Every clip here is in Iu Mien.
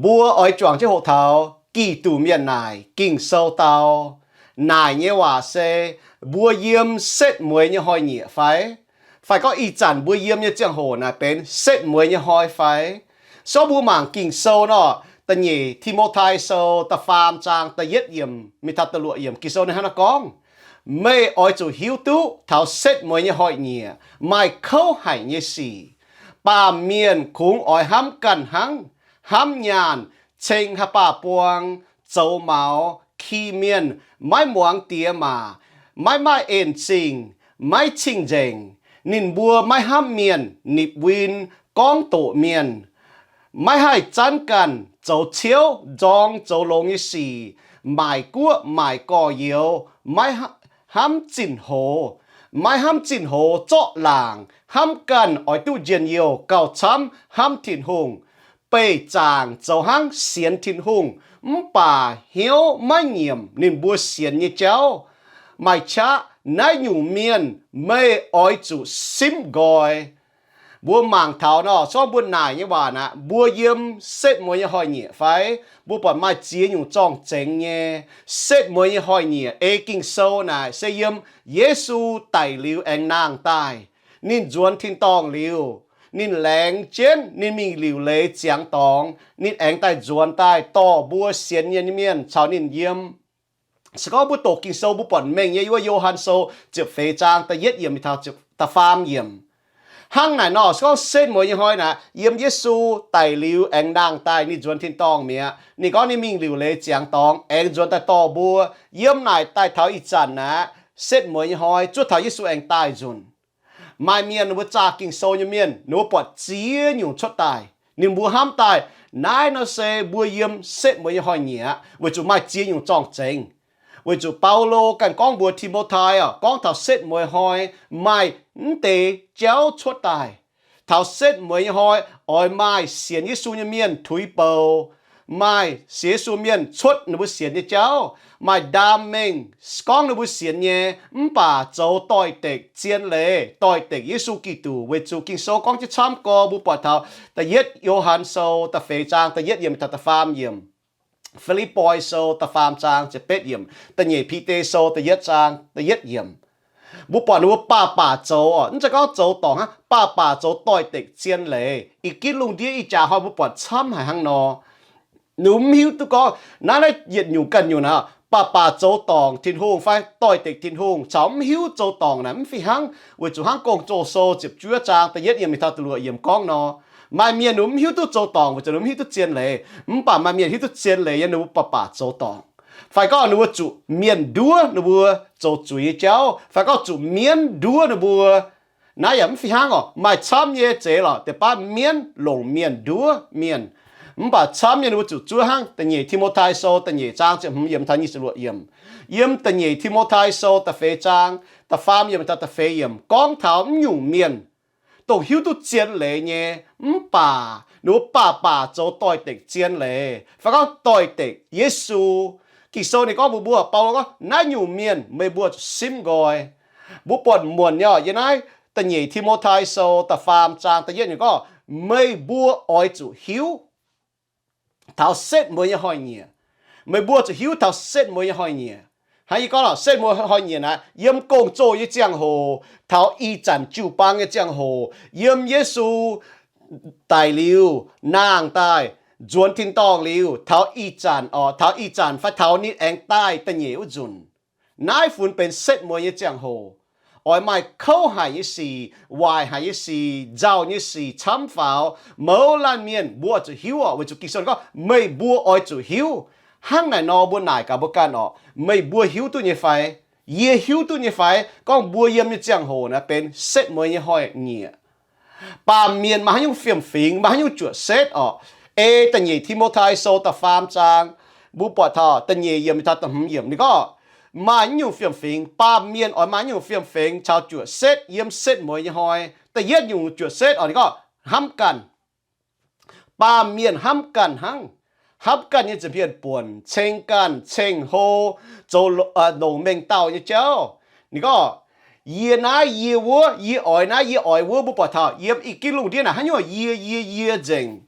Mbuo oix juangc jienv hoqc taux Giduc mienh naaic Ging-Sou dau naaic nyei waac se, mbuo yiem setv mueiz nyei hnoi-nyieqc fai? Fai gorngv ih zanc mbuo yiem nyei ziangh hoc naaic benx setv mueiz nyei hnoi fai? Sou mbuo mangc Ging-Sou nor, da'nyeic Ti^mo^tai Sou da'faam zaang da'yietv yiemc mingh taux da'luoqc yiemc, Ging-Sou ninh hnangv naaiv gorngv, Meih oix zuqc hiuv duqv taux setv mueiz nyei hnoi-nyieqc maaih kouv haic nyei sic. Baamh mienh kungx oix hnamv ganh hnangv, hnamv nyaanh, ceng haaix baah buang, zoux maux, ki mienh, maiv muangx diex maac, maiv maaih en zingh, maiv cing-nzengc. Ninh mbuo maiv hnamv mienh, nipc win, gorngv doqc mienh, maiv haih zanv ganh, zoux ciouv, nzorng zoux longx nyei sic, maaic guoqv maaic gorx-youz, maiv hnamv zinh hoz, maiv hnamv zinh hoz zorqv laangc, hnamv ganh oix duqv njien-youh gauh camv hnamv Tin-Hungh, beih zaangc zoux hnangv sienx Tin-Hungh, mv baac hnyouv maiv nyiemc ninh mbuo sienx nyei jauv. Maaih qaqv naaiv nyungc mienh meih oix zuqc simv nqoi. Mbuo mangc taux nor, se gorngv mbuo naaic nyei waac naaic, mbuo yiem setv mueiz nyei hnoi-nyieqc fai? Mbuo buatc maaih ziex nyungc zorng-zengx nyei setv mueiz nyei hnoi-nyieqc. Ei Ging-Sou naaic se yiem Yesu daic liuz aengx nangh daaih, ninh nzuonx tin-dorngh liuz, ninh laengz jienv ninh mingh liuc leiz ziangx dorngx, ninh aengx daaih nzuonx daaih dorh mbuo sienx nyei mienh caux ninh yiem. Se gorngv mbuo doqc Ging-Sou, mbuo buatc mengh nyei wuov Yo^han Sou ziepc feix zaang da'yietv yiemc mingh taux da'faam yiemc. Hnangv naaic nor, se gorngv setv mueiz nyei hnoi naaic, yiem Yesu daic liuz aengx nangh daaih, ninh nzuonx tin-dorngh mi'aqv. Ninh gorngv ninh mingh liuc leiz ziangx dorngx, aengx nzuonx daaih dorh mbuo. Yiem naaic daaih taux ih zanc naaic, setv mueiz nyei hnoi zuov taux Yesu aengx daaih nzunc. Maaih mienh ninh mbuo zaah Ging-Sou nyei mienh, ninh mbuo buatc ziex nyungc cuotv daaih. Ninh mbuo hnamv daaih, naaiv nor se mbuo yiem setv mueiz nyei hnoi-nyieqc aqv, weic zuqc maaih ziex nyungc zorng-zengx. Weic zuqc Baulo ganh gorngv mbuox Ti^mo^tai oc, gorngv taux setv mueiz hnoi maaih mv deix jauv cuotv daaih. Taux setv mueiz nyei hnoi oix maaih sienx Yesu nyei mienh tuix bouc, maaih sienx Yesu mienh cuotv ninh mbuo sienx nyei jauv, maaih ndaam mengh gorngv ninh mbuo sienx nyei, mv baac zoux doix-dekc zien leiz, doix-dekc Yesu Giduc. Weic zuqc Ging-Sou gorngv jienv camv gorx, mbuo buatc taux da'yietv Yo^han Sou da'feix zaang da'yietv yiemc taux da'faam yiemc, Fi^lipv^poi Sou da'faam zaang ziepc betv yiemc, da'nyeic Bide Sou da'yietv zaang da'yietv yiemc. Mbuo buatc ninh mbuo baac baac zoux oc, mv zeiz gorngv zoux dorngc hnangv, baac baac zoux doix-dekc zien leiz. Ih ginv lungh ndiev ih jaax hnoi mbuo buatc camv haic hnangv nor. Ninh mbuo mv hiuv duqv gorngv naaiv, naaiv yietc nyungc ganh nyungc naaic, baac baac zoux dorngc Tin-Hungh fai doix-dekc Tin-Hungh, caux mv hiuv zoux dorngc naaic mv fih hnangv. Weic zuqc hnangv Gong-Zoh Sou ziepc juov zaang da'yietv yiemc mingh taux da'luoqc yiemc gorngv nor, maaih mienh ninh mbuo mv hiuv duqv zoux dorngc weic zuqc ninh mbuo mv hiuv duqv zien leiz. Mv baac maaih mienh hiuv duqv zien leiz nyei, ninh mbuo baac baac zoux dorngc. Fai gorngv ninh mbuo zuqc mienh nduov ninh mbuo zoux zuiz nyei jauv, fai gorngv zuqc mienv nduov ninh mbuo, naaiv yaac mv fih hnangv oc. Maaih camv nyei zeix lorqc, deix baav mienv longc mienh nduov mienh. Mv baac camv nyei ninh mbuo zuqc zuov hnangv da'nyeic Ti^mo^tai Sou da'nyeic zaang ziepc hmz yiemc taux nyic ziepc luoqc yiemc. Yiem da'nyeic Ti^mo^tai Sou da'feix zaang da'faam yiemc taux da'feix yiemc gorngv taux mv nyungc mienh dongh hiuv duqv zien leiz nyei, mv baac ninh mbuo baac baac zoux doix-dekc zien leiz, fai gorngv doix-dekc Yesu. Ging-Sou ninh gorngv mbuox mbuo, Baulo gorngv, naaiv nyungc mienh meih mbuo zuqc simv nqoi. Mbuo buatc muonc nyei oc, yiem naaiv da'nyeic Ti^mo^tai Sou da'faam zaang da'yietv yiemc gorngv, meih mbuo oix zuqc hiuv taux setv mueiz nyei hnoi-nyieqc. Meih mbuo zuqc hiuv taux setv mueiz nyei hnoi-nyieqc. Hnangv yie gorngv lorqc, setv mueiz hnoi-nyieqc naaiv yiem gong-zoh nyei ziangh hoc, taux ih zanc jiu-baang nyei ziangh hoc, yiem Yesu daic liuz, nangh daaih, nzuonx tin-dorngh liuz, taux ih zanc oc, taux ih zanc fai taux ninh aengx daaih da'nyeic wuov nzunc. Naaiv funx benx setv mueiz nyei ziangh hoc. Oix maaih kouv haic nyei sic, waaic haic nyei sic, nzauh nyei sic camv faaux, mouz laanh mienh mbuo zuqc hiuv oc. Weic zuqc Ging-Sou gorngv meih mbuo oix zuqc hiuv. Hnangv naaic nor mbuo naaic gaax mbuo ganh oc, meih mbuo hiuv duqv nyei fai? Yie hiuv duqv nyei fai gorngv mbuo yiem nyei ziangh hoc naaiv benx setv mueiz nyei hnoi-nyieqc? Baamh mienh maaih haaix nyungc fiem-fingx, maaih haaix nyungc juoqc setv oc? Ei da'nyeic Ti^mo^tai Sou da'faam zaang, mbuo buatc taux da'nyeic yiemc taux da'hmz yiemc ninh gorngv, maaih haaix nyungc fiem-fingx, baamh mienh oix maaih haaix nyungc fiem-fingx caux juoqc setv yiem setv mueiz nyei hnoi? Da'yietv nyungc juoqc setv oc, ninh gorngv hnamv ganh. Baamh mienh hnamv ganh hnangv. Hnamv ganh nyei za'hmien buonc, ceng ganh, ceng-hlo, zoux longc mengh dauh nyei jauv. Ninh gorngv, yie naaiv yie wuov, yie oix naaiv yie oix wuov, mbuo buatc taux yiem ih ginv lungh ndiev naaic haaix nyungc yie, yie, yie nzengc.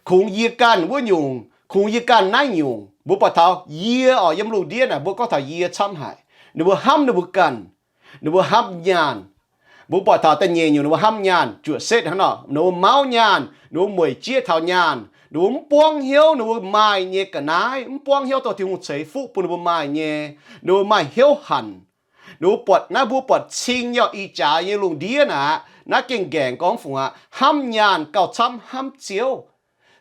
Kungx yie ganh wuov nyungc, kungx yie ganh naaiv nyungc. Mbuo buatc taux yie oc, yiem lungh ndiev naaic mbuo gorngv taux yie camv haic. Ninh mbuo hnamv ninh mbuo ganh, ninh mbuo hnamv nyaanh. Mbuo buatc taux da'nyeic nyungc ninh mbuo hnamv nyaanh, zuoqc setv hnangv nor, ninh mbuo mauv nyaanh, ninh mbuo mueic jieqv taux nyaanh, ninh mbuo mv buangv hnyouv ninh mbuo maaih nyei ga'naaiv, mv buangv hnyouv dorh Tin-Hungh ceix fuqv bun ninh mbuo maaih nyei, ninh mbuo maaih hnyouv hanc. Ninh mbuo buatc naaiv, mbuo buatc cing nyei oc, ih jaax nyei lungh ndiev naaic, naaiv gengh nqaengc gorngv fungc aqv, hnamv nyaanh gauh camv hnamv Ziouv.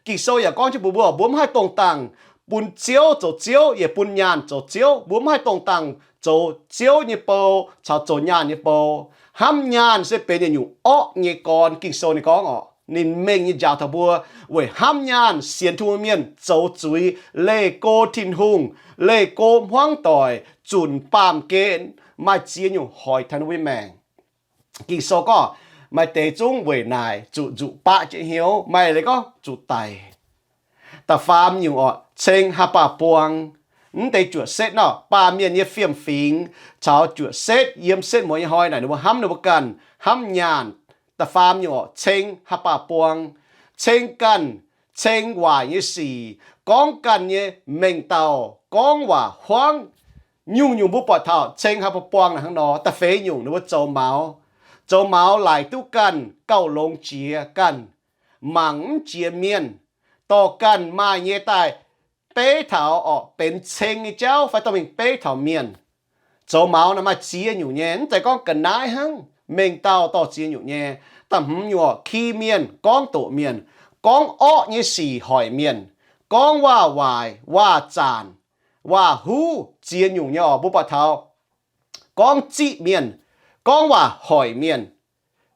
Ging-Sou yaac gorngv jienv mbuox mbuo, mbuo mv haih dongh dangh bun Ziouv zoux Ziouv, yaac bun nyaanh zoux Ziouv. Mbuo mv haih dongh dangh zoux Ziouv nyei bou caux zoux nyaanh nyei bou. Hnamv nyaanh se benx yietc nyungc orqv nyei gorn. Ging-Sou ninh gorngv oc, ninh mengh nyei njaaux taux mbuo, weic hnamv nyaanh sienx Tin-Hungh mienh zoux zuiz leih go Tin-Hungh, leih go hmuangv doic, zunc baamh gen, maaih ziex nyungc hoic taux ninh mbuo nyei maengc. Ging-Sou gorngv, maaih deix zungv weic naaic zuqc nzuqc baqv jienv hnyouv, maaih leiz gorngv zuqc daic. Da'faam nyungc oc, ceng haaix baac buang. Mv deix zuoqc setv nor, baamh mienh nyei fiem-fingx caux zuoqc setv yiem setv mueiz nyei hnoi naaic, ninh mbuo hnamv ninh mbuo ganh, hnamv nyaanh. Da'faam nyungc oc, ceng haaix baac buang. Ceng ganh, ceng waaic nyei sic, gorngv ganh nyei mengh dauh, gorngv waac huaangv. Nyungc-nyungc mbuo buatc taux ceng haaix baac buang naaic hnangv nor. Da'feix nyungc ninh mbuo zoux maux. Zoux maux laaic duqv ganh gauh longx jiex ganh, mangc mv jiex mienh, dorh ganh maaih nyei daaih beiv taux orqc benx ceng nyei jauv fai dorh mingh beiv taux mienh. Zoux maux naaic maaih ziex nyungc nyei, mv zeiz gorngv ga'naaiv hnangv. Mengh dauh dorh ziex nyungc nyei. Da'hmz nyungc oc, ki mienh, gorngv doqc mienh, gorngv orqv nyei sic hoic mienh, gorngv waac-waaic, waac-zaanc, waac-huv, ziex nyungc nyei oc. Mbuo buatc taux gorngv ziqv mienh, gorngv waac hoic mienh.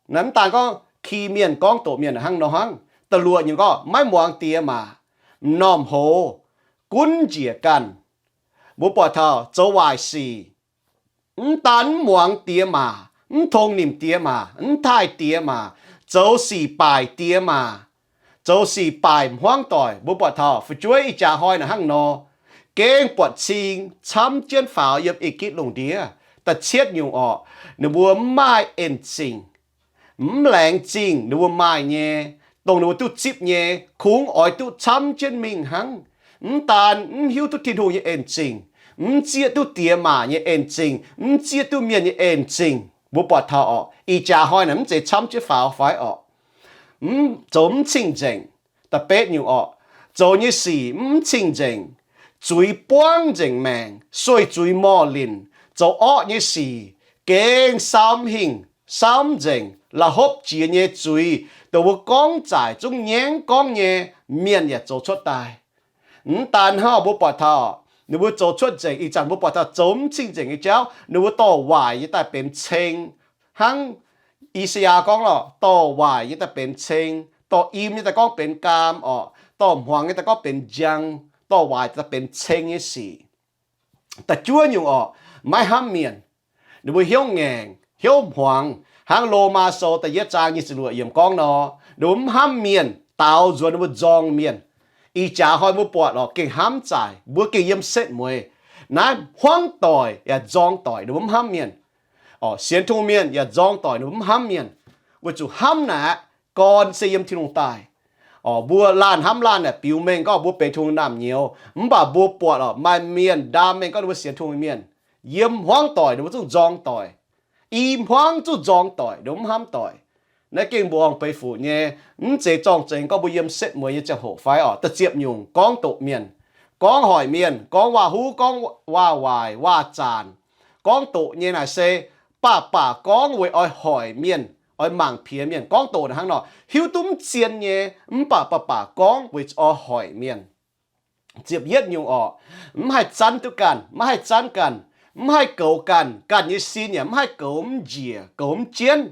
Naaiv mv daan gorngv ki mienh, gorngv doqc mienh hnangv nor hnangv. Da'luoqc nyungc gorngv maiv muangx diex maac, m'normh hoz, gunv njiec ganh. Mbuo buatc taux zoux waaic sic, mv daan mv muangx diex maac, mv tong nimc diex maac, mv taaih diex maac, zoux sic baaic diex maac, zoux sic baaic hmuangv doic. Mbuo buatc taux fu'jueiv ih jaax hnoi naaic hnangv nor, gengh buatc cing camv jienv faaux yiem ih gitv lungh ndiev. Da'cietv nyungc orqc, ninh mbuo mv maaih en zingc, mv laengz zingh ninh mbuo maaih nyei, dongh ninh mbuo duqv zipv nyei, kungx oix duqv camv jienv mingh hnangv. Mv daan mv hiuv duqv Tin-Hungh nyei en zingh, mv zieqv duqv diex maac nyei en zingh, mv zieqv duqv mienh nyei en zingh. Mbuo buatc taux orqc, ih jaax hnoi naaic mv zeiz camv jienv faaux fai orqc, mv zoux mv cing-nzengc. Da'betv nyungc orqc, zoux nyei sic mv cing-nzengc, zuiz buangv nzengc maengc, sueih zuiz morh linc, zoux orqv nyei sic, gengh saam hingh, saam nzengc, la'hopv jiex nyei zuiz, dongh mbuo gorngv zaaic zungv nyengv gorngv nyei, mienh yaac zoux cuotv daaih. Mv daan hnangv, mbuo buatc taux ninh mbuo zoux cuotv nzengc. Ih zanc mbuo buatc taux zoux mv cing-nzengc nyei jauv, ninh mbuo dorh waaic nyei daaih benx ceng. Hnangv I^saa^yaa gorngv lorqc, dorh waaic nyei daaih benx ceng, dorh im nyei daaih gorngv benx gaam orqc, dorh hmuangx nyei daaih gorngv benx njang, dorh waaic daaih benx ceng nyei sic. Da'juov nyungc orqc, maiv hnamv mienh. Ninh mbuo hnyouv ngaengc, hnyouv hmuangx, hnangv Lomaa Sou da'yietv zaang nyic ziepc luoqc yiemc gorngv nor, ninh mbuo mv hnamv mienh, daaux nzuonx ninh mbuo nzorng mienh. Ih jaax hnoi mbuo buatc lorqc, gengh hnamv zaaic, mbuo gengh yiem setv mueiz. Naaiv hmuangv doic yaac nzorng doic, ninh mbuo mv hnamv mienh. Orqc, sienx Tin-Hungh mienh yaac nzorng doic, ninh mbuo mv hnamv mienh. Weic zuqc hnamv naaic aqv, gorn se yiem Tin-Hungh daaih. Orqc, mbuo laanh hnamv laanh naaic biux mengh gorngv mbuo benx Tin-Hungh naamh nyouz, mv baac mbuo buatc lorqc, maaih mienh ndaam mengh gorngv ninh mbuo sienx Tin-Hungh mienh, yiem hmuangv doic ninh mbuo zungv nzorng doic. I hmuangv zungv nzorng doic, ninh mbuo mv hnamv doic. Naaiv gengh mbuoqc beiv fuc nyei, mv zeiz zorng-zengx gorngv mbuo yiem setv mueiz nyei ziangh hoc fai orqc. Da'ziepc nyungc, gorngv doqc mienh, gorngv hoic mienh, gorngv waac-huv, gorngv waac-waaic, waac-zaanc. Gorngv doqc nyei naaic se baac baac gorngv weic oix hoic mienh, oix mangc piex mienh. Gorngv doqc naaic hnangv nor, hiuv duqv mv zien nyei, mv baac baac baac gorngv weic oix hoic mienh. Ziepc yietv nyungc orqc, mv haih zanv duqv ganh, maiv haih zanv ganh, mv haih goux ganh, ganh nyei sin yaac mv haih goux mv njiec, goux mv jienv,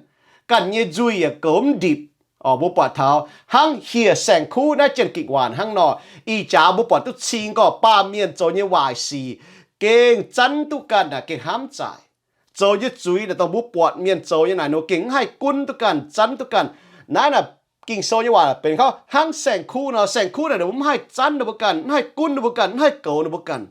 ganh nyei nzuih yaac goux mv ndipc. Orqc, mbuo buatc taux hnangv hieh saeng-kuv naaiv Janx-Gikc Waac hnangv nor, ih jaax mbuo buatc duqv cing gorqv baamh mienh zoux nyei waaic sic gengh zanv duqv ganh naaic gengh hnamv zaaic. Zoux nyei zuiz naaic dongh mbuo buatc mienh zoux nyei naaic nor gengh mv haih gunv duqv ganh, zanv duqv ganh. Naaiv naaic Ging-Sou nyei waac benx gorngv hnangv saeng-kuv nor, saeng-kuv naaic ninh mbuo mv haih zanv ninh mbuo ganh, mv haih gunv ninh mbuo ganh, mv haih goux ninh mbuo ganh.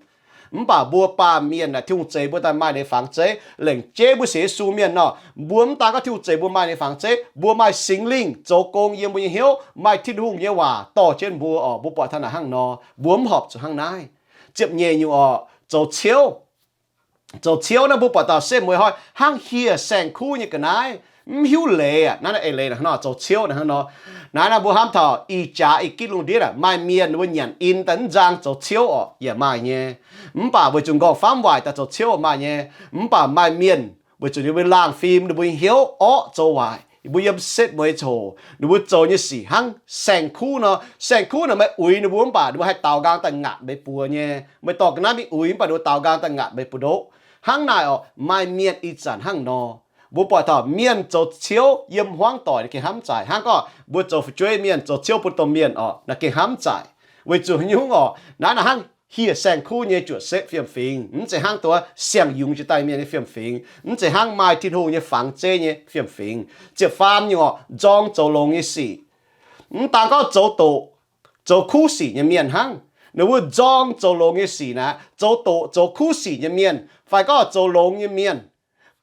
Mv baac mbuo baamh mienh naaic, Tin-Hungh zeix mbuo daaih maaih ninh nyei fangx zeiv. Lengc jeiv mbuo sienx Yesu mienh nor, mbuo mv daan gorngv Tin-Hungh zeix mbuo maaih ninh nyei fangx zeiv, mbuo maaih Singx Lingh zoux gong yiem mbuo nyei hnyouv, maaih Tin-Hungh nyei waac dorh jienv mbuo oc. Mbuo buatc taux naaic hnangv nor, mbuo mv horpc zuqc hnangv naaiv. Ziepc nyeic nyungc oc, zoux ciouv. Zoux ciouv naaiv mbuo buatc taux setv mueiz hnoi hnangv hieh saeng-kuv nyei ga'naaiv, mv hiuv leiz aqv. Naaiv eix leiz hnangv nor, zoux ciouv naaiv hnangv nor. Naaiv naaiv mbuo hnamv taux ih jaax ih gitv lungh ndiev aeqv, maaih mienh ninh mbuo nyanc in daaih mv nzang zoux ciouv orqc, yaac maaih nyei. Mv baac weic zuqc nqorngv-famv waaic daaih zoux ciouv maaih nyei. Mv baac maaih mienh weic zuqc ninh mbuo laangh fim ninh mbuo nyei hnyouv orqv zoux waaic, ninh mbuo yiem setv mueiz ziangh hoc ninh mbuo zoux nyei sic hnangv saeng-kuv nor. Saeng-kuv naaic meih uix ninh mbuo mv baac ninh mbuo haih daaux nqaang daaih ngaatc meih buoz nyei. Meih dorh ga'naaiv mingh uix mv baac ninh mbuo daaux nqaang daaih ngaatc meih buoz-ndoqv. Hnangv naaic orqc, maaih mienh ih zanc hnangv nor. Mbuo buatc taux mienh zoux ciouv yiem hmuangv doic naaic gengh hnamv zaaic. Hnangv gorngv mbuo zoux fu'jueiv mienh zoux ciouv bun domh mienh orqc, naaiv gengh hnamv zaaic. Weic zuqc haaix nyungc orqc, naaiv naaiv hnangv hieh saeng-kuv nyei juoqc setv fiem-fingx. Mv zeiz hnangv duqv siang-yungz jiex daaih mienh nyei fiem-fingx. Mv zeiz hnangv maaih Tin-Hungh nyei fangx zeiv nyei fiem-fingx. Ziepc faam nyungc orqc, nzorng zoux longx nyei sic. Mv daan gorngv zoux doqc, zoux kuv sic nyei mienh hnangv. Ninh mbuo nzorng zoux longx nyei sic naaic, zoux doqc zoux kuv sic nyei mienh fai gorngv zoux longx nyei mienh,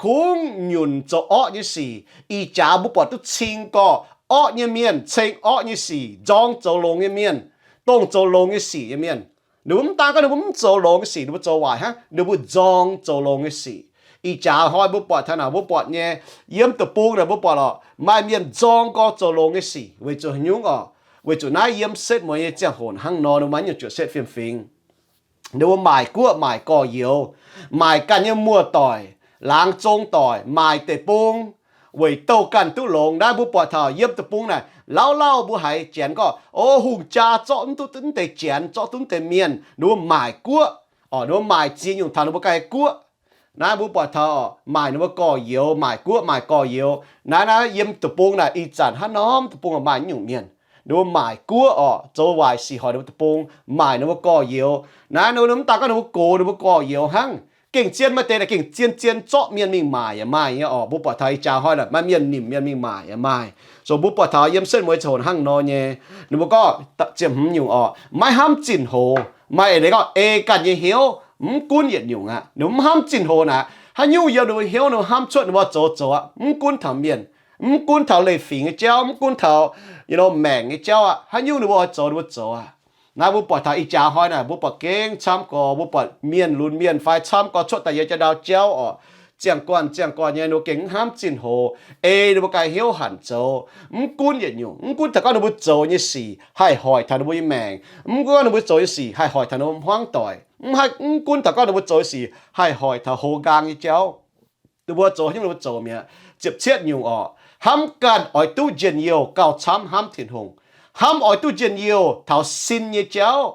kungx nyunc zoux orqv nyei sic. Ih jaax mbuo buatc duqv cing gorqv orqv nyei mienh ceng orqv nyei sic, nzorng zoux longx nyei mienh, dongh zoux longx nyei sic nyei mienh. Ninh mbuo mv daan gorngv ninh mbuo mv zoux longx nyei sic, ninh mbuo zoux waaic hnangv, ninh mbuo nzorng zoux longx nyei sic. Ih jaax hnoi mbuo buatc taux naaic, mbuo buatc nyei, yiem deic-bung naaic mbuo buatc lorqc, maaih mienh nzorng gorx zoux longx nyei sic. Weic zuqc haaix nyungc orqc? Weic zuqc naaiv yiem setv mueiz nyei ziangh hoc hnangv nor, ninh mbuo maaih nyungc juoqc setv fiem-fingx. Ninh mbuo maaic guoqv maaic gorx-youz, maaic ganh nyei muoz-doic, laangz zong doic, maaic deic-bung, weic douh ganh duqv longx. Naaiv mbuo buatc taux yiem deic-bung naaic, lauh lauh mbuo haiz janx gorngv, o, hungh jaa zorqv mv duqv mv deix janx, zorqv duqv mv deix mienh. Ninh mbuo maaic guoqv, o, ninh mbuo maaic ziex nyungc taux ninh mbuo ganh nyei guoqv. Naaiv mbuo buatc taux maaic ninh mbuo gorx-youz, maaic guoqv maaic gorx-youz. Naaiv naaiv yiem deic-bung naaic ih zanc hnangv norm deic-bung maaih nyungc mienh, ninh mbuo maaic guoqv orqc, zoux waaic sic hoic ninh mbuo deic-bung, maaic ninh mbuo gorx-youz. Naaiv ninh mbuo mv daan gorngv ninh mbuo gox ninh mbuo gorx-youz hnangv. Gengh zien maaih deix naaic gengh zien-zien zorqv mienh mingh maaic yaac maaih nyei orqc. Mbuo buatc taux ih jaax hnoi naaic maaih mienh nimc mienh mingh maaic yaac maaih. So mbuo buatc taux yiem setv mueiz ziangh hoc hnangv nor nyei. Ninh mbuo gorngv ziepc hmz nyungc orqc, maiv hnamv zinh hoc. Maaih eix leiz gorngv ei ganh nyei hnyouv, mv gunv yietc nyungc aqv. Ninh mbuo mv hnamv zinh hoc naaic, haaix nyungc yiem ninh mbuo hnyouv ninh mbuo hnamv cuotv ninh mbuo zoux zoux aqv. Mv gunv taux mienh, mv gunv taux leiz-fingx nyei jauv, mv gunv taux, you know, maengc nyei jauv aqv. Haaix nyungc ninh mbuo oix zoux ninh mbuo zoux aqv. Naaiv mbuo buatc taux ih jaax hnoi naaic, mbuo buatc gengh camv gorx, mbuo buatc mienh lunx mienh fai camv gorx cuotv daaih yiem jaa ndau jauv orqc, ziangh guanh ziangh guanh nyei, ninh mbuo gengh mv hnamv zinh hoc. Ei ninh mbuo ganh hnyouv hanc zoux, mv gunv yietc nyungc, mv gunv taux gorngv ninh mbuo zoux nyei sic haih hoic taux ninh mbuo nyei maengc, mv gunv gorngv ninh mbuo zoux nyei sic haih hoic taux ninh mbuo hmuangv doic, mv haih, mv gunv taux gorngv ninh mbuo zoux nyei sic haih hoic taux hoz nqaang nyei jauv. Ninh mbuo zoux haaix nyungc ninh mbuo zoux mi'aqv. Ziepc cietv nyungc orqc, hnamv ganh oix duqv njien-youh gauh camv hnamv Tin-Hungh. Hnamv oix duqv njien-youh taux sin nyei jauv,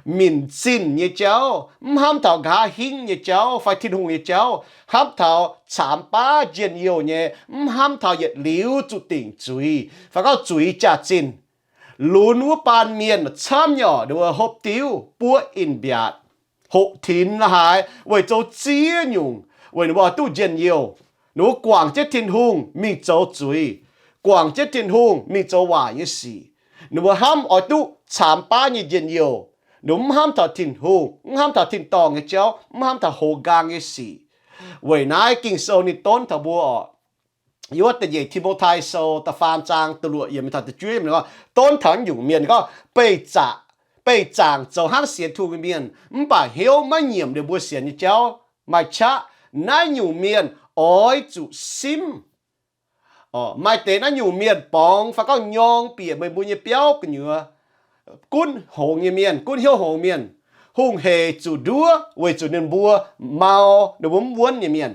minc zinh nyei jauv, mv hnamv taux nqa'haav hingv nyei jauv fai Tin-Hungh nyei jauv. Hnamv taux caamx baav njien-youh nyei, mv hnamv taux yietc liuz zuqc dingc zuiz fai gorngv zuiz jaax-zinh. Lunx wuov baan mienh camv nyei orqc, ninh mbuo hopv diuv, buov in-mbiaatc, hoqc tinx la'haaix weic zoux ziex nyungc, weic ninh mbuo oix duqv njien-youh. Ninh mbuo guangc jienv Tin-Hungh mingh zoux zuiz, guangc jienv Tin-Hungh mingh zoux waaic nyei sic. Ninh mbuo hnamv oix duqv caamx baav nyei njien-youh. Ninh mbuo mv hnamv taux Tin-Hungh, mv hnamv taux tin-dorngh nyei jauv, mv hnamv taux hoz nqaang nyei sic. Weic naaiv Ging-Sou ninh donv taux mbuo orqc. Yiem wuov da'nyeic Ti^mo^tai Sou da'faam zaang da'luoqc yiemc taux da'juov yiemc gorngv, donv taux nyungc mienh gorngv, beih zaangc zoux hnangv sienx Tin-Hungh nyei mienh, mv baac hnyouv maiv nyiemc ninh mbuo sienx nyei jauv. Maaih qaqv naaiv nyungc mienh oix zuqc simv. Maaih deix naaiv nyungc mienh borngz fai gorngv nyorng bieqc meih mbuo nyei biauv gu'nyuoz, gunv hngongx nyei mienh, gunv hnyouv hngongx mienh. Hungh hec zuqc nduov weic zuqc ninh mbuo mau, ninh mbuo mv wuonv nyei mienh.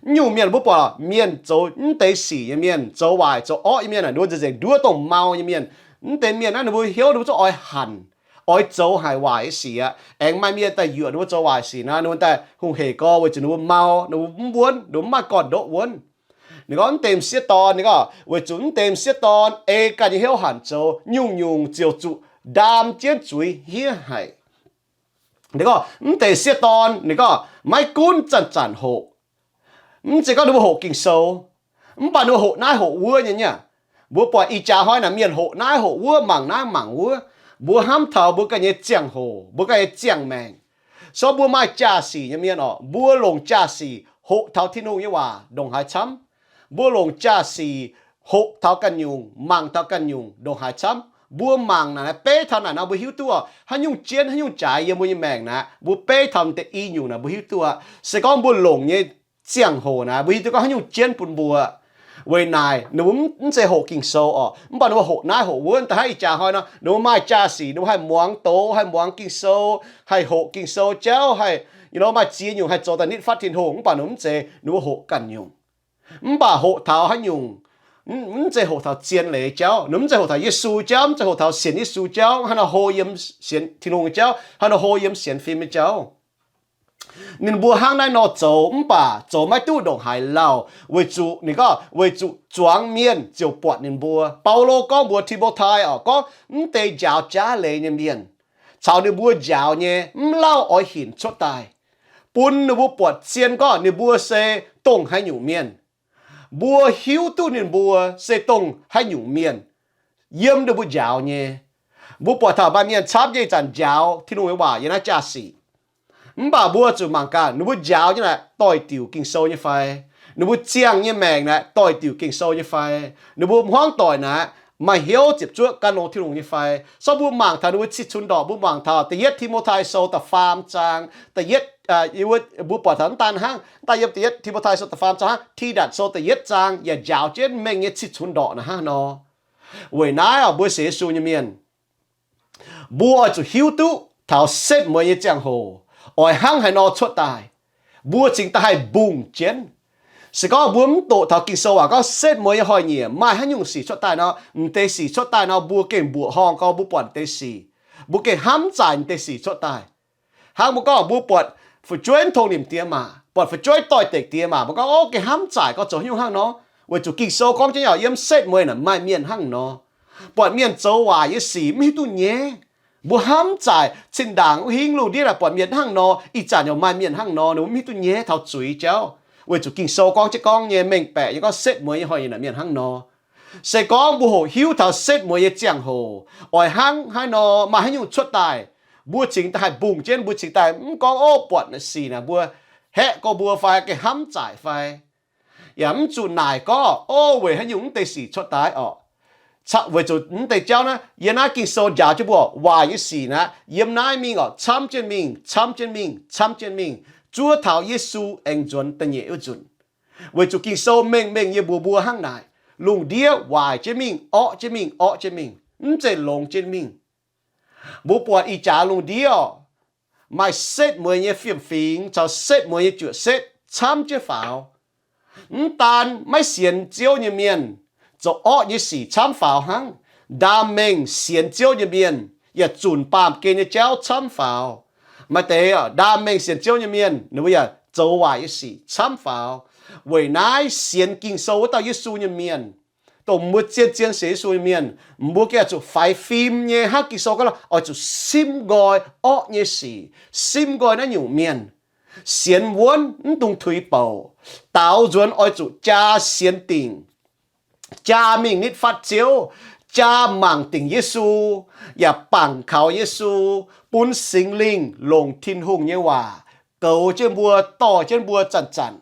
Naaiv nyungc mienh mbuo buatc mienh zoux mv deix sic nyei mienh, zoux waaic zoux orqv nyei mienh, ninh mbuo nzengc-nzengc nduov dongh mau nyei mienh. Mv deix mienh naaiv ninh mbuo hnyouv ninh mbuo zungv oix hanc, oix zoux haic waaic nyei sic aqv. Aengx maaih mienh daaih yuoqc ninh mbuo zoux waaic sic naaic, ninh mbuo daaih hungh hec gorx weic zuqc ninh mbuo mau, ninh mbuo mv wuonv, ninh mbuo mv maaih gorn-ndoqv wuonv. Ninh gorngv mv deix m'sieqv dorn, ninh gorngv weic zuqc mv deix m'sieqv dorn ei ganh nyei hnyouv hanc zoux, nyungc-nyungc ziouc zuqc ndaam jienv zuiz hniev haic. Ninh gorngv mv deix m'sieqv dorn, ninh gorngv maiv gunv zanc-zanc hoqc. Mv zeiz gorngv ninh mbuo hoqc Ging-Sou, mv baac ninh mbuo hoqc naaiv hoqc wuov nyei niaa. Mbuo buatc ih jaax hnoi naaic mienh hoqc naaiv hoqc wuov, mangc naaiv mangc wuov. Mbuo hnamv taux mbuo ganh nyei ziangh hoc, mbuo ganh nyei ziangh maengc. So mbuo maaih jaa-sic nyei mienh orqc, mbuo longc jaa-sic hoqc taux Tin-Hungh nyei waac ndongc haaix camv. Mbuo longc jaa-sic hoqc taux ganh nyungc, mangc taux ganh nyungc ndongc haaix camv. Mbuo mangc naaic, beiv taux naaic nor mbuo hiuv duqv haaix nyungc jienv haaix nyungc jaaix yiem mbuo nyei maengc naaic, mbuo beiv taux deix i nyungc naaic mbuo hiuv duqv. Se gorngv mbuo longc nyei ziangh hoc naaic, mbuo hiuv duqv gorngv haaix nyungc jienv bun mbuo. Weic naaic ninh mbuo mv zeiz hoqc Ging-Sou orqc, mv baac ninh mbuo hoqc naaiv hoqc wuov. Da'haiv ih jaax hnoi nor ninh mbuo maaih jaa-sic, ninh mbuo haih muangx doz, haih muangx Ging-Sou, haih hoqc Ging-Sou jauv, haih, you know, maaih ziex nyungc haih zoux daaih nitv fatv Tin-Hungh, mv baac ninh mbuo mv zeiz, ninh mbuo hoqc ganh nyungc. Mv baac hoqc taux haaix nyungc, mv zeiz hoqc taux zien leiz jauv, ninh mbuo mv zeiz hoqc taux Yesu jauv, mv zeiz hoqc taux sienx Yesu jauv, haaix nor hlo yiem sienx Tin-Hungh nyei jauv, haaix nor hlo yiem sienx fim nyei jauv. Ninh mbuo hnangv naaiv nor zoux mv baac zoux maiv duqv ndongc haaix lauh, weic zuqc ninh gorngv weic zuqc zuangx mienh ziouc buatc ninh mbuo. Baulo gorngv mbuox Ti^mo^tai orqc, gorngv mv deix njaaux jaav leiz nyei mienh caux ninh mbuo njaaux nyei mv lauh oix hinc cuotv daaih, bun ninh mbuo buatc zien gorngv ninh mbuo se dongh haaix nyungc mienh. Mbuo hiuv duqv ninh mbuo se dongh haaix nyungc mienh yiem ninh mbuo njaaux nyei. Mbuo buatc taux maaih mienh camv nyei ih zanc njaaux Tin-Hungh nyei waac yiem naaiv jaa-sic, mv baac mbuo zuqc mangc gaax ninh mbuo njaaux nyei naaic doix-diuc Ging-Sou nyei fai, ninh mbuo ziangh nyei maengc naaic doix-diuc Ging-Sou nyei fai, ninh mbuo hmuangv doic naaic maaih hnyouv ziepc zuoqv gan longx Tin-Hungh nyei fai. So mbuo mangc taux ninh mbuo cih cunx ndorqc, mbuo mangc taux da'yietv Ti^mo^tai Sou da'faam zaang, da'yietv, mbuo buatc taux mv daan hnangv, daaih yiem da'yietv Ti^mo^tai Sou da'faam zaang hnangv, Tidatc Sou da'yietv zaang yaac njaaux jienv mengh nyei cih cunx ndorqc naaic hnangv nor. Weic naaiv mbuo sienx Yesu nyei mienh, mbuo oix zuqc hiuv duqv taux setv mueiz nyei ziangh hoc oix hnangv haaix nor cuotv daaih, mbuo cingx daaih haih mbungh jienv. Se gorngv mbuo mv doqc taux Ging-Sou waac gorngv setv mueiz nyei hnoi-nyieqc maaih haaix nyungc sic cuotv daaih nor, m'deix sic cuotv daaih nor mbuo gengh mbuoqc horngh gorngv mbuo buatc m'deix sic, mbuo gengh hnamv zaaic m'deix sic cuotv daaih. Hnangv mbuo gorngv mbuo buatc fu'jueiv mv tong nimc diex maac, buatc fu'jueiv doix-dekc diex maac, mbuo gorngv, O, gengh hnamv zaaic gorngv zoux haaix nyungc hnangv nor. Weic zuqc Ging-Sou gorngv jienv yaac yiem setv mueiz naaic maaih mienh hnangv nor. Buatc mienh zoux waaic nyei sic mv hiuv duqv nyaiv, mbuo hnamv zaaic cin-ndaangc wuov hingv lungh ndiev naaic buatc mienh hnangv nor, ih zanc yaac maaih mienh hnangv nor, ninh mbuo mv hiuv duqv nyaiv taux zuiz jauv. Weic zuqc Ging-Sou gorngv jienv gorngv nyei mengh baeqc nyei gorngv setv mueiz nyei hnoi-nyieqc naaic mienh hnangv nor. Se gorngv mbuo hoqc hiuv taux setv mueiz nyei ziangh hoc oix hnangv haaix nor, maaih haaix nyungc cuotv daaih, mbuo cingx daaih haih mbungh jienv, mbuo cingx daaih mv gorngv, O, buatc naaic sic naaic mbuo haeqv gorx mbuo fai gengh hnamv zaaic fai, yaac mv zuqc naaic gorngv, O, weic haaix nyungc mv deix sic cuotv daaih orqc. Weic zuqc mv deix jauv naaiv yiem naaiv Ging-Sou njaaux jienv mbuo, waaic nyei sic naaiv yiem naaiv mingh orqc, camv jienv mingh, camv jienv mingh, camv jienv mingh, zuov taux Yesu aengx nzuonx da'nyeic wuov nzunc. Weic zuqc Ging-Sou mengh mengh nyei mbuox mbuo hnangv naaic, lungh ndiev waaic jienv mingh, orqv jienv mingh, orqv jienv mingh, mv zeiz longx jienv mingh. Mbuo buatc ih jaax lungh ndiev orqc, maaih setv mueiz nyei fiem-fingx caux setv mueiz nyei juoqc setv camv jienv faaux. Mv daan maiv sienx Ziouv nyei mienh zoux orqv nyei sic camv faaux hnangv, ndaam mengh sienx Ziouv nyei mienh yaac zunc baamh gen nyei jauv camv faaux. Maaih deix ndaam mengh sienx Ziouv nyei mienh ninh mbuo yaac zoux waaic nyei sic camv faaux. Weic naaiv sienx Ging-Sou wuov dauh Yesu nyei mienh, dongh mbuo zien-zien sienx Yesu nyei mienh, mbuo gengh oix zuqc faix fim nyei hnangv Ging-Sou gorngv, oix zuqc simv nqoi orqv nyei sic, simv nqoi naaiv nyungc mienh. Sienx wuonv mv dungx tuix bouc. Daaux nzuonx oix zuqc jaa sienx dingc, jaa mingh nitv fatv Ziouv, jaa mangc dingc Yesu, yaac bangc kaux Yesu, bun Singx Lingh longc Tin-Hungh nyei waac goux jienv mbuo, dorh jienv mbuo zanc-zanc.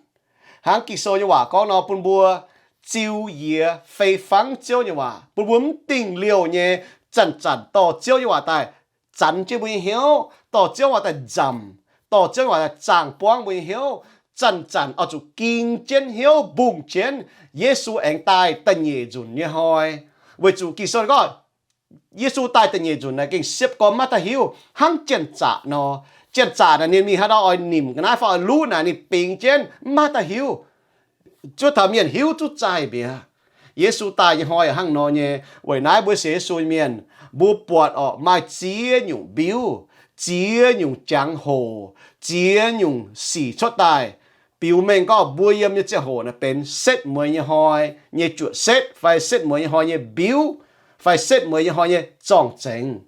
Hnangv Ging-Sou nyei waac gorngv nor, bun mbuo ziux yie fei fangv Ziouv nyei waac, bun mbuo mv dingh liouh nyei zanc-zanc dorh Ziouv nyei waac daaih zanx jienv mbuo nyei hnyouv, dorh Ziouv waac daaih nzamc, dorh Ziouv nyei waac daaih zaangh buangv mbuo nyei hnyouv. Zanc-zanc oix zuqc ging jienv hnyouv mbungh jienv Yesu aengx daaih da'nyeic nzunc nyei hnoi. Weic zuqc Ging-Sou gorngv, Yesu daaih da'nyeic nzunc naaic gengh siepv gorn maiv daaih hiuv hnangv janx-zaqc nor. Janx-zaqc naaic ninh mingh haaix nor oix nimc ga'naaiv fai oix luv naaic ninh bingx jienv maiv daaih hiuv. Zuov taux mienh hiuv zuqc zaih mbiauz. Yesu daaih nyei hnoi hnangv nor nyei. Weic naaiv mbuo sienx Yesu nyei mienh, mbuo buatc orqc, maaih ziex nyungc mbiuv, ziex nyungc jangx hoc, ziex nyungc sic cuotv daaih. Biux mengh gorngv mbuo yiem nyei ziangh hoc naaic benx setv mueiz nyei hnoi nyei juoqc setv fai setv mueiz nyei hnoi nyei mbiuv fai setv mueiz nyei hnoi nyei zorng-zengx.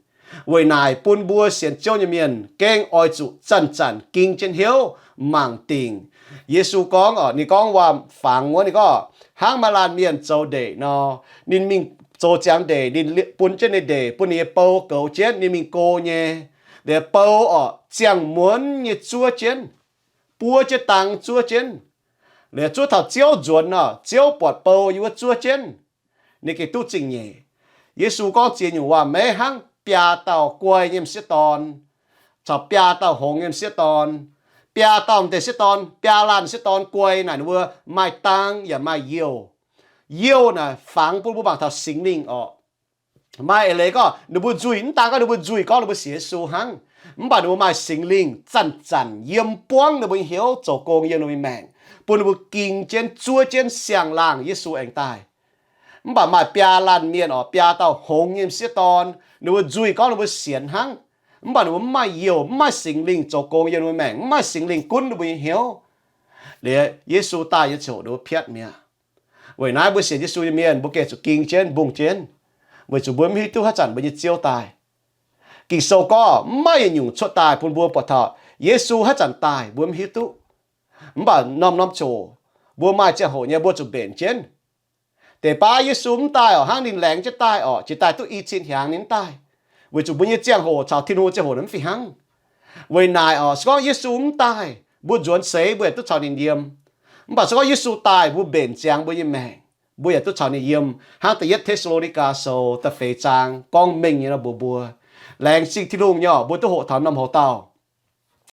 Weic naaic bun mbuo sienx Ziouv nyei mienh gengh oix zuqc zanc-zanc ging jienv hnyouv mangc dingc. Yesu gorngv orqc, ninh gorngv waac-fangx wuov, ninh gorngv hnangv maaih laanh mienh zoux ndeic nor, ninh mingh zoux ziangx ndeic, ninh bun jienv ninh ndeic bun ninh nyei bou goux jienv, ninh mingh go nyei. Liuz bou orqc, ziangh muonz nyei zuov jienv, buov jienv dang zuov jienv. Liuz zuov taux Ziouv nzuonx orqc, Ziouv buatc bou yiem wuov zuov jienv, ninh gengh duqv zingh nyeic. Yesu gorngv ziex nyungc waac-meiv hnangv biaa dauh guai nyei m'sieqv dorn caux biaa dauh hngongx nyei m'sieqv dorn. Biaa dauh m'deix sieqv dorn, biaa laanh sieqv dorn guai naaic ninh mbuo maaih dang yaac maaih youh. Youh naaic fangx bun mbuo mangc taux Singx Lingh orqc. Maaih eix leiz gorngv ninh mbuo nzuih, mv daan gorngv ninh mbuo nzuih gorngv ninh mbuo sienx Yesu hnangv, mv baac ninh mbuo maaih Singx Lingh zanc-zanc yiem buangv ninh mbuo nyei hnyouv, zoux gong yiem ninh mbuo nyei maengc, bun ninh mbuo ging jienv, zuov jienv siang-laangh Yesu aengx daaih. Mv baac maaih biaa laanh mienh orqc, biaa dauh hngongx nyei m'sieqv dorn, ninh mbuo nzuih gorngv ninh mbuo sienx hnangv, mv baac ninh mbuo mv maaih youh, mv maaih Singx Lingh zoux gong yiem ninh mbuo maengc, mv maaih Singx Lingh gunv ninh mbuo nyei hnyouv. Liuz Yesu daaih nyei ziangh hoc ninh mbuo piatv mi'aqv. Weic naaiv mbuo sienx Yesu nyei mienh mbuo gengh zuqc ging jienv, mbungh jienv, weic zuqc mbuo mv hiuv duqv haaix zanc mbuo nyei Ziouv daaih. Ging-Sou gorngv mv maaih yietc nyungc cuotv daaih bun mbuo buatc taux Yesu haaix zanc daaih mbuo mv hiuv duqv. Mv baac norm-norm ziouc mbuo maaih ziangh hoc nyei mbuo zuqc mbenc jienv. Deix baav Yesu mv daaih orqc, hnangv ninh laengz jienv daaih orqc, jiex daaih duqv i cin hnyangx ninh mv daaih, weic zuqc mbuo nyei ziangh hoc caux Tin-Hungh ziangh hoc mv fih hnangv. Weic naaic orqc, se gorngv Yesu mv daaih, mbuo nzuonx seix mbuo yaac duqv caux ninh yiem. Mv baac se gorngv Yesu daaih, mbuo mbenc ziangx mbuo nyei maengc, mbuo yaac duqv caux ninh yiem. Hnangv Da'yietv Te^saa^lo^ni^gaa Sou da'feix zaang gorngv mengh nyei nor mbuox mbuo, laengz zingh Tin-Hungh nyei orqc, mbuo duqv hoqc taux norm hoc dauh.